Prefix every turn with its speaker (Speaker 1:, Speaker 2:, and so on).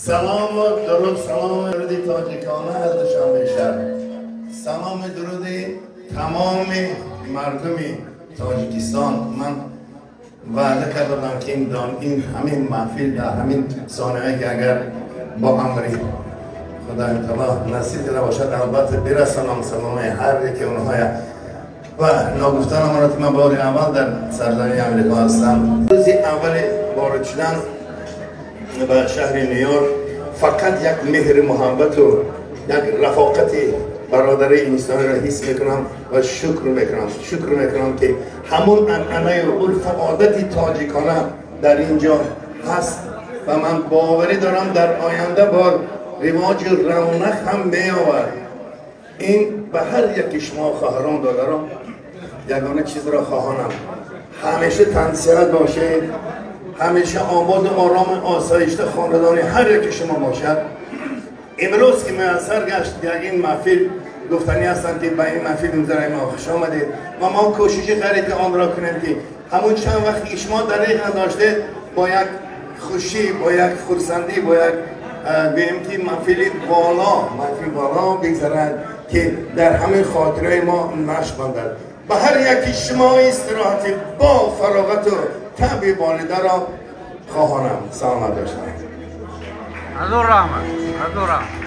Speaker 1: Салом ва дуруд, салом дуруди тоҷикона аз Душанбе шаҳр. Салом дуруди тамоми мардуми Тоҷикистон. Ман ваъда карда будам, ки ин ҳамин маҳфил дар ҳамин сония, ки агар бо амри Худои таоло насиб карда бошад, албатта бирасонам саломи ҳар яки онҳоя. Ва ногуфта намонад, ки ман бори аввал дар сарзамини Амрико ҳастам. Рӯзи аввали ворид шудан ба шаҳри Нью-Йорк фақат як меҳри муҳаббату як рафоқати бародари инсониро ҳис мекунам ва шукр мекунам. Шукр мекунам, ки ҳамон анъанаю урфу одати тоҷикона дар ин ҷо ҳаст ва ман боварӣ дорам, дар оянда бор ривоҷу равнақ ҳам меовард. Ин ба ҳар яки шумо, хоҳарон, додарон, ягона чизро хоҳонам: ҳамеша тансиҳат бошед, ҳамеша ободу орому осоишта хонадони ҳар яки шумо бошад. Имрӯз ки муяссар гашт як ин маҳфил, гуфтанӣ ҳастанд, ки ба ин маҳфил музараи мо хуш омадед ва мо кӯшиши кардем, ки онро кунем, ки ҳамун чанд вақт ки шумо дариқ надоштед, бо як хушӣ, бо як хурсандӣ, бо як гӯем, ки маҳфили боло, маҳфили боло бигзарад, ки дар ҳамин хотираи мо нақш бандад. Ба ҳар яки шумо истироҳати бо фароғату таби болидаро хоҳонам. Саломат бошед.
Speaker 2: Ҳазор раҳмат, ҳазор раҳмат.